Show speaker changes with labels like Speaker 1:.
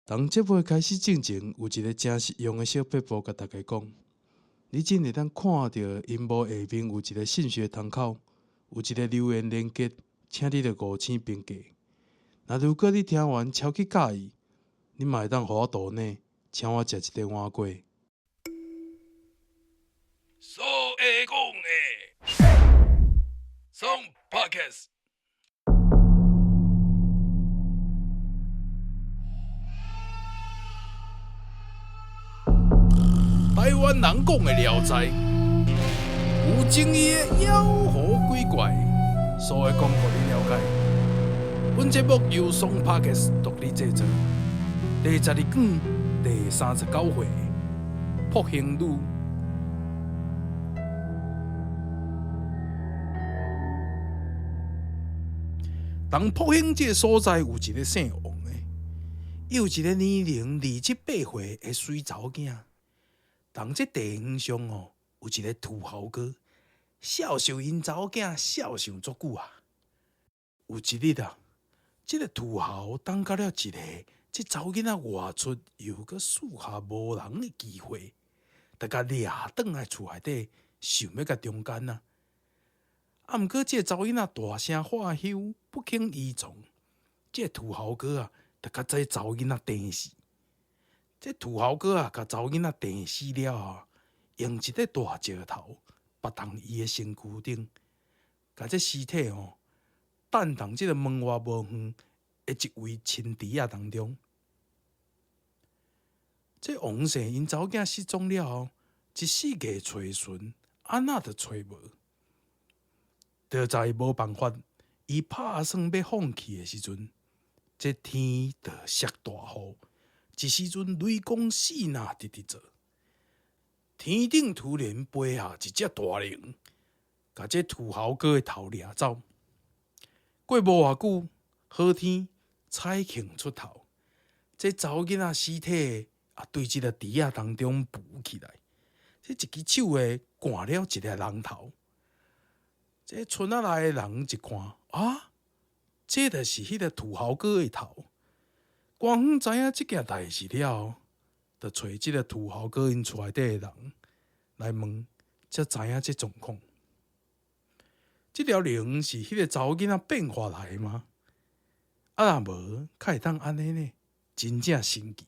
Speaker 1: 佇節目開始進前，有一个誠實用的小撇步，共大家講。你只會當看著螢幕下面有一个信息窗口，有一个留言連結，請你著五星評價。若如果你聽完超級佮意，你嘛會當予我抖內，請我食一个碗粿。
Speaker 2: 所會講的，爽 Podcast。台灣人講的聊齋，有爭議的妖魔鬼怪，所會講予你了解。本節目由爽 Podcast 獨立製作，第12卷第39回，朴興女。佇朴興這个所在有一个姓王的，伊有一个年齡27、8歲的媠查某囝。佇這地方上哦，有一个土豪哥，孝順𪜶查某囝孝順足久啊。有一日啊，這个土豪等到了一个這查某囡仔外出又閣四下無人的機會，就共掠轉來厝內底，想欲共強姦啊。啊，毋過這个查某囡仔大聲喝休，不肯依從。這个土豪哥啊，就共這查某囡仔釘死。這土豪哥啊，共查某囡仔釘死了後，用一塊大石頭縛佇伊的身軀頂，共這屍體吼，擲佇這个門外無遠的一位深池仔當中。這王姓𪜶查某囝失蹤了後，一四界揣尋，按怎都揣無。就在無辦法，伊拍算欲放棄的時陣，這天就落大雨。這時陣雷公四若直直做，天頂突然飛下一隻大龍，共這土豪哥的頭掠走。過無偌久，好天彩虹出頭，這查某囡仔屍體也對這个池仔當中浮起來，這一支手的捾了一个人頭。這村仔內的人一看，啊，這就是彼个土豪哥的頭。官方知影這件代誌了後，就揣這个土豪哥𪜶厝內底的人來問，才知影這狀況。這條龍是彼个查某囡仔變化來的嗎？啊，若無，較會當按呢呢？真正神奇。